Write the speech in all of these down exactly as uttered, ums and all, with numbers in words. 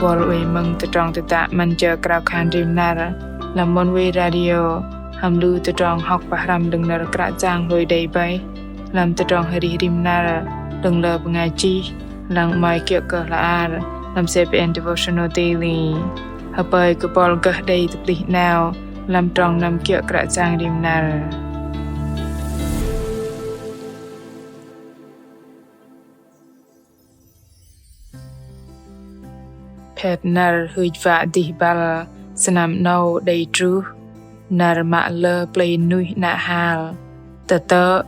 Bol wei mơ̆ng tơdrong tơdă 'Măn Jơ Krao Khan Rim Năr lăm Oneway Radio hăm lu tơdrong hŏk pơhrăm đơ̆ng nơ̆r Kră Yang hlôi đei 'bai lăm tơdrong arih rim năr đơ̆ng lơ bơngai chih, lăng 'mai kiơ̆ kơ hla ar lăm C P N Devotional Daily. Hơpơi kơ bol gơh đei tơplih 'nao lăm trong năm kiơ̆ Kră Yang rim năr. Phet năr hưch wă dih băl sơnăm 'nâu đei truh, năr mă lơ plei nuih 'nă hal. Tơtơ̆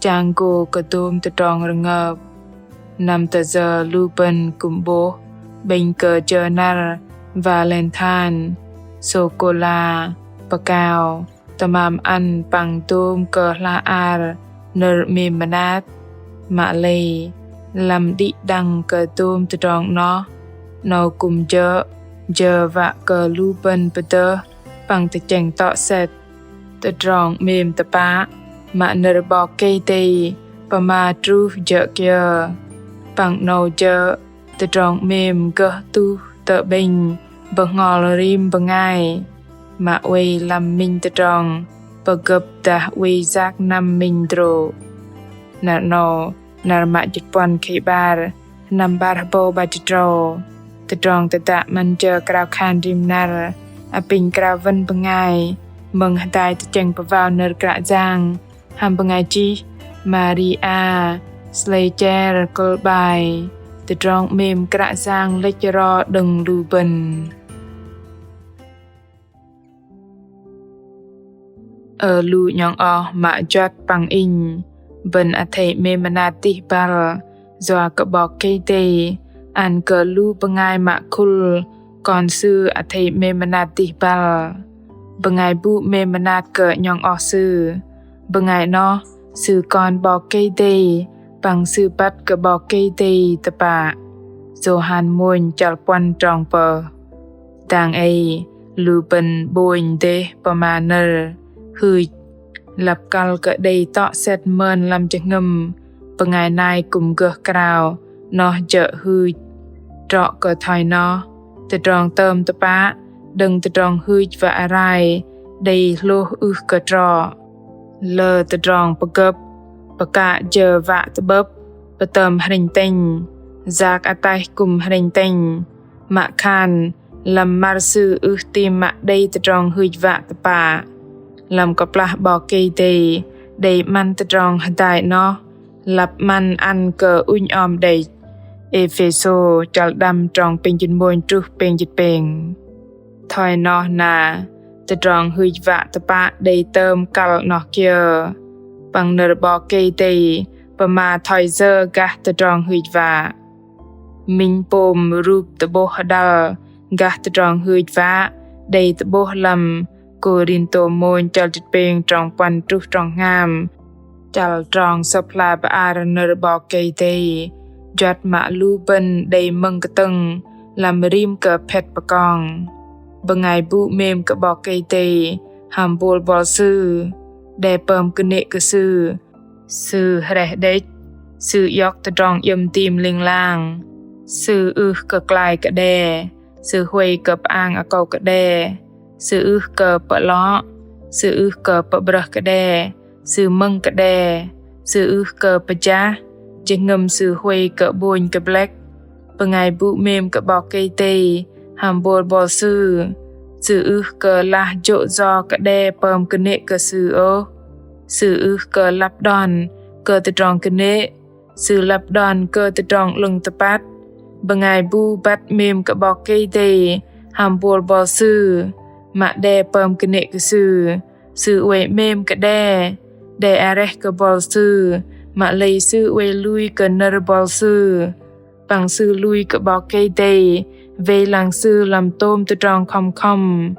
chang gô kơ dôm tơdrong rơngơp. Năm tơ yơ lu bơ̆n kư̆m 'bôh 'bĕnh kơ jơ năr Valentine, sôkôla, pơkao, tơmam ăn păng dôm kơ hla ar nơ̆r 'mêm mơnat. Mă lei lăm đĭ đăng kơ dôm tơdrong 'noh, 'nâu kư̆m jơ̆ jơ wă kơ lu bơ̆n pơdơh păng tơchĕng tŏ sĕt tơdrong 'mêm tơpă mă nơ̆r 'Bok Kei-Dei pơma truh jơ̆ kiơ. Păng 'nâu jơ̆ tơdrong 'mêm gơh tuh tơ 'bĕnh bơhngol rim bơngai, mă oei lăm minh tơdrong pơgơ̆p dah oei yak năm minh hơdrô̆. Năr 'nâu, năr mă jĭt puăn khei 'bar, sơnăm 'bar hơbâu 'bar jĭt tơdrâu. Tơdrong tơdă 'Măn Jơ Krao Khan Rim Năr apinh krao wơ̆n bơngai mơ̆ng hơdai tơchĕng pơwao nơ̆r Kră Yang hăm bơngai chih Maria Schleicher, kơ̆l 'bai Tơdrong 'mêm Kră Yang lĕch ro đơ̆ng lu bơ̆n. Ơ lu 'nhŏng oh mă juăt păng inh, bơ̆n athei 'mêm mơnat dih băl yua kơ 'Bok Kei-Dei ăn kơ lu bơngai mă khul Kon Sư athei 'mêm mơnat dih băl. Bơngai bu 'mêm mơnat kơ 'nhŏng oh sư, bơngai 'noh sư kon 'Bok Kei-Dei păng sư băt kơ 'Bok Kei-Dei tơpă. Yôhan mônh chăl puăn trong pơh. Dang ei lu bơ̆n 'bônh dêh pơma nơ̆r hưch. Lăp kăl kơ đei tŏ sĕt mơn lăm jơhngơ̆m, bơngai nai kư̆m gơh krao noh jơ̆ hưch. Trŏ kơ thoi noh, tơdrong tơm tơpă đơ̆ng tơdrong hưch wă rai đei hlôh ưh kơ trŏ. Lơ tơdrong pơgơ̆p, pơkă jơ wă tơ'bơ̆p, pơtơm hrĕnh tĕnh, yak ataih kư̆m hrĕnh tĕnh, mă khan lăm măr sư ưh tam mă đei tơdrong hưch wă tơpă. Lăm kơplah 'Bok Kei-Dei đei 'măn tơdrong hơdai noh, lăp 'măn ăn kơ ŭnh om đĕch. Êphêsô chăl đăm trong pêng jĭt mônh truh pêng jĭt pêng. Thoi noh na, tơdrong hưch wă tơpă đei tơm kăl 'noh kiơ? Păng nơ̆r 'Bok Kei-Dei pơma thoi yơ gah tơdrong hưch wă? Minh pôm rup tơ'bôh hơđăl gah tơdrong hưch wă đei tơ'bôh lăm Kôrintô mônh chăl jĭt pêng trong puăn truh trong hngam. Chăl trong Sơ̆p hla bơar nơ̆r 'Bok Kei-Dei juăt mă lu bơ̆n đei mơ̆ng kơtơ̆ng lăm rim kơ phet pơkong. Bơngai bu 'mêm kơ 'Bok Kei-Dei hăm bôl bôl Sư, đe pơm kơnê̆ kơ Sư, Sư hrĕh đĕch, Sư iŏk tơdrong iĕm dim ling lang, Sư ưh kơ klai kơ đe, Sư huay kơ pơang akâu kơ đe, Sư ưh kơ pơ'lŏ, Sư ưh kơ pơ'brơh kơ đe, Sư mơ̆ng kơ đe, Sư ưh kơ pơjah, jơhngơ̆m Sư huay kơ 'bônh kơ blĕk. Bơngai bu 'mêm kơ 'Bok Kei-Dei hăm bôl bôl Sư, Sư ưh kơ lah jô̆ yo kơ đe pơm kơnê̆ kơ Sư ôh. Sư ưh kơ lăp đon kơ tơdrong kơnê̆, Sư lăp đon kơ tơdrong 'lơ̆ng tơpăt. Bơngai bu băt 'mêm kơ 'Bok Kei-Dei hăm bôl bôl Sư, mă đe pơm kơnê̆ kơ Sư, Sư oei 'mêm kơ đe, đe areh kơ bôl Sư, mă lei sư oei lui kơ nơ̆r bôl Sư. Păng sư lui kơ 'Bok Kei-Dei wei lăng sư lăm tôm tơdrong khŏm khŏm,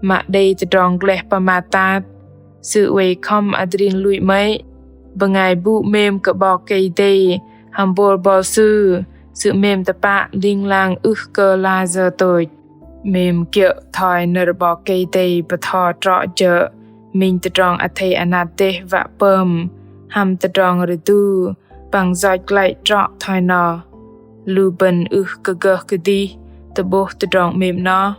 mă đei tơdrong gleh pơmat tat. Sư oei khŏm adrin lui 'mơ̆i. Bơngai bu 'mêm kơ 'Bok Kei-Dei hăm bôl bôl Sư, sư 'mêm tơpă ling lang ưh kơ la yơ tôch. 'Mêm kiơ̆ thoi nơ̆r 'Bok Kei-Dei bơtho trŏ jơ̆ minh tơdrong athei anat dêh wă pơm hăm tơdrong rơdu păng yoch glăi trŏ thoi noh. Lu bơ̆n ưh kơ gơh kơdih tơ'bôh tơdrong 'mêm 'noh.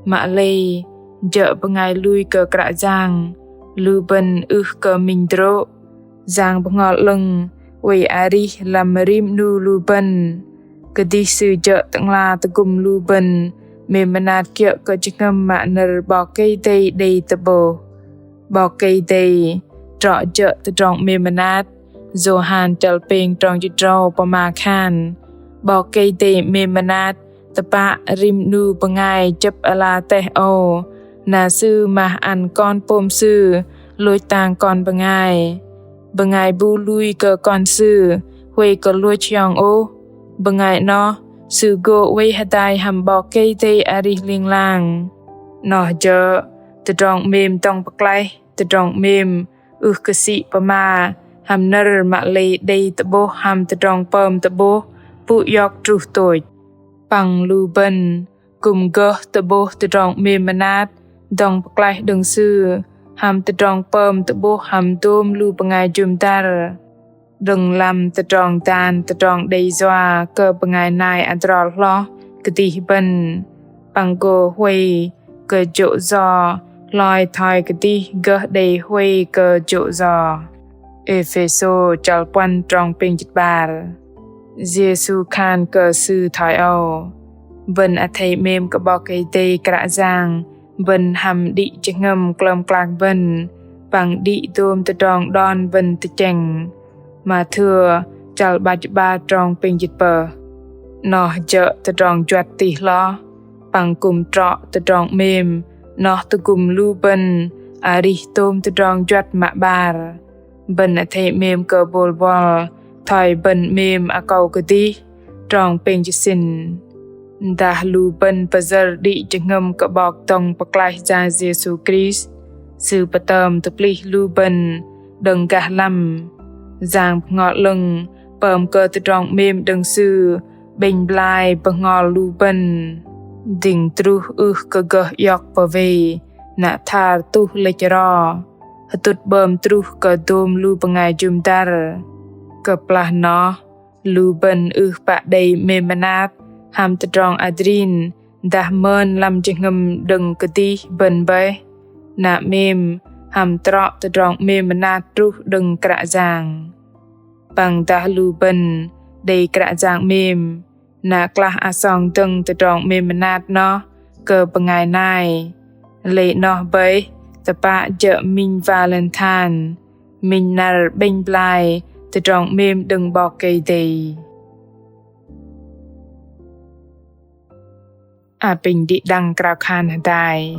Mă lei jơ̆ bơngai lui kơ Kră Yang, lu bơ̆n ưh kơ minh hơdrô̆. Yang Bơhngol 'Lơ̆ng oei arih lăm rim 'nu lu bơ̆n. Kơdih Sư jơ̆ Tơ'ngla tơgŭm lu bơ̆n 'mêm mơnat kiơ̆ kơ jơhngơ̆m mă nơ̆r 'Bok Kei-Dei đei tơ'bôh. 'Bok Kei-Dei trŏ jơ̆ tơdrong 'mêm mơnat. Yôhan chăl pêng trong jĭt tơdrâu pơma khan: 'Bok Kei-Dei 'mêm mơnat tơpă rim 'nu bơngai chĕp ala teh âu, na Sư mah ăn Kon pôm Sư lôch tang kon bơngai. Bơngai bu lui kơ Kon Sư huay kơ lôch hiong ôh. Bơngai 'noh sư gô oei hơdai hăm 'Bok Kei-Dei arih ling lang. 'Noh jơ̆ tơdrong 'mêm dŏng pơklaih, tơdrong 'mêm ưh kơ sĭ pơma hăm nơ̆r mă lei đei tơ'bôh hăm tơdrong pơm tơ'bôh pŭ iŏk truh tôch. Păng lu bơ̆n kư̆m gơh tơ'bôh tơdrong 'mêm mơnat dŏng pơklaih đơ̆ng Sư hăm tơdrong pơm tơ'bôh hăm dôm lu bơngai jŭm dăr. Đơ̆ng lăm tơdrong dan tơdrong đei yua kơ bơngai nai adrol hloh kơdih bơ̆n, păng gô huay kơ jô̆ yo hloi thoi kơdih gơh đei huay kơ jô̆ yo. Êphêsô chăl puăn trong pêng jĭt 'bar. Yêsu khan kơ sư thoi âu: Bơ̆n athei 'mêm kơ 'Bok Kei-Dei Kră Yang bơ̆n hăm đĭ jơhngơ̆m klơm klak bơ̆n păng đĭ dôm tơdrong đon bơ̆n tơchĕng. Mathêu chăl 'bar jĭt 'bar trong pêng jĭt pơh. 'Noh jơ̆ tơdrong juăt tih hloh păng kư̆m trŏ tơdrong 'mêm 'noh tơgŭm lu bơ̆n arih tôm tơdrong juăt mă 'bar. Bơ̆n athei 'mêm kơ bôl buăl thoi bơ̆n 'mêm akâu kơdih. Trong pêng jĭt sĭn. Dah lu bơ̆n pơyơ̆r đĭ jơhngơ̆m kơ 'Bok dŏng pơklaih Yang Yêsu Krist, Sư pơtơm tơplih lu bơ̆n đơ̆ng gah lăm. Yang Bơhngol 'Lơ̆ng pơm kơ tơdrong 'mêm đơ̆ng Sư 'bĕnh blai bơhngol lu bơ̆n. Dĭng truh ưh kơ gơh iŏk pơwei, na thar tuh lĕch ro, hơtŭt 'bơm truh kơ dôm lu bơngai jŭm dăr. Kơplah noh, lu bơ̆n ưh pă đei 'mêm mơnat hăm tơdrong adrin dah mơn lăm jơhngơ̆m đơ̆ng kơdih bơ̆n bơih, na 'mêm hăm trŏ tơdrong 'mêm mơnat truh đơ̆ng Kră Yang. Păng dah lu bơ̆n đei Kră Yang 'mêm, na klah asong dơ̆ng tơdrong 'mêm mơnat noh kơ bơngai nai. Lei noh bơih tơpă jơ̆ minh Valentine, minh năr 'bĕnh blai tơdrong 'mêm đơ̆ng 'Bok Kei-Dei. Apinh đĭ đăng krao khan hơdai.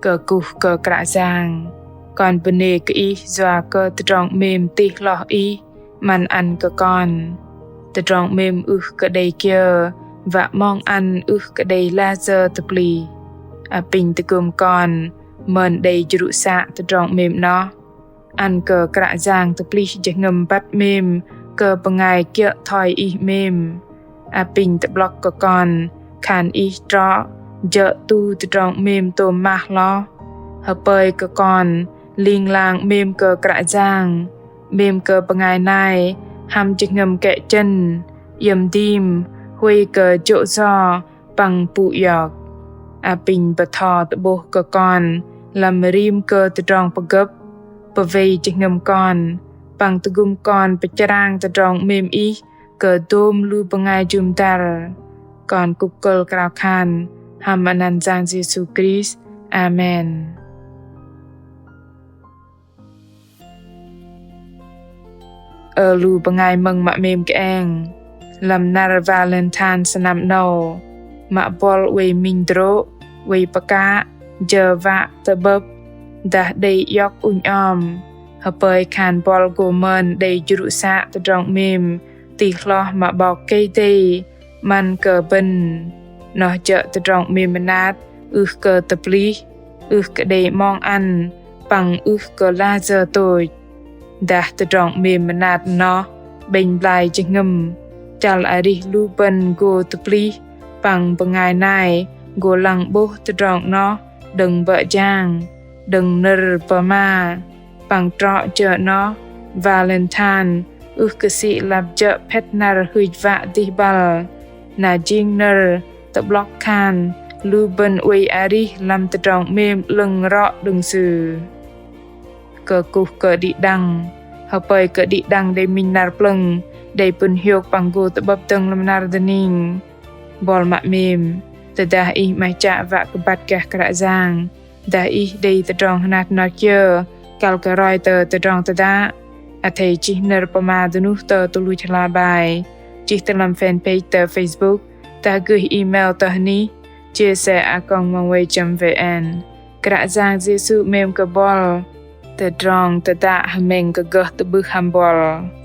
Kơkuh kơ Kră Yang, kon bơnê kơ Ih yua kơ tơdrong 'mêm tih hloh Ih 'măn ăn kơ kon. Tơdrong 'mêm ưh kơ đei kiơ, wă 'mong ăn ưh kơ đei lah sơ̆ tơplih. Apinh tơgŭm kon mơn đei jrŭ să tơdrong 'mêm 'noh. Ăn kơ Kră Yang tơplih jơhngơ̆m băt 'mêm kơ bơngai kiơ̆ thoi Ih 'mêm. Apinh tơ'blŏk kơ kon khan Ih trŏ jơ̆ tu tơdrong 'mêm tôm mah hloh. Hơpơi kơ kon ling lang 'mêm kơ Kră Yang, 'mêm kơ bơngai nai hăm jơhngơ̆m kĕ chơ̆n, iĕm dim, huay kơ jô̆ yo păng pŭ iŏk. Apinh bơtho tơ'bôh kơ kon lăm rim kơ tơdrong pơgơ̆p, pơwei jơhngơ̆m kon, păng tơgŭm kon pơchrang tơdrong 'mêm Ih kơ dôm lu bơngai jŭm dăr. Kon kŭp kơ̆l krao khan hăm anăn Yang Yêsu Krist. Amen. Ơ lu bơngai mơ̆ng mă 'mêm kơeng, lăm năr Valentine sơnăm 'nâu, mă buăl oei minh hơdrô̆, oei pơkă, jơ wă tơ'bơ̆p, dah đei iŏk ŭnh om, hơpơi khan buăl gô mơn đei jrŭ să tơdrong 'mêm tih hloh mă 'Bok Kei-Dei 'măn kơ bơ̆n. Noh jơ̆ tơdrong 'mêm mơnat ưh kơ tơplih, ưh kơ đei 'mong ăn, păng ưh kơ lah sơ̆ tôch. Dah tơdrong 'mêm mơnat noh 'bĕnh blai jơhngơ̆m, chăl arih lu bơ̆n gô tơplih, păng bơngai nai gô lăng 'bôh tơdrong noh đơ̆ng bơ̆ jang, đơ̆ng nơ̆r pơma. Păng trŏ jơ̆ noh, Valentine ưh kơ sĭ lăp jơ̆ phĕt năr hưch wă dih băl. Na jing nơ̆r tơ'blŏk khan lu bơ̆n oei arih lăm tơdrong 'mêm 'lơ̆ng rŏ đơ̆ng Sư. Kơkuh kơ đĭ đăng, hơpơi kơ đĭ đăng đei minh năr plơ̆ng đei pŭn hiôk păng gô tơ'bơ̆p dơ̆ng lăm năr dơning. Buăl mă 'mêm, tơdah ih 'maih chă wă kơ băt gah Kră Yang, dah ih đei tơdrong hơnat hơnot kiơ kăl kơ roi tơ tơdrong tơdă, athei chih nơ̆r pơma dơnuh tơ tơluch hla bơar, chih tơ lăm fanpage tơ Facebook, dah gơh email tơ hnih chia sẻ a còng măng huay chấm vn. Kră Yang Yêsu 'mêm kơ buăl. Tơdrong tơdă hơmĕng kơ gơh tơ'bưh hăm buăl.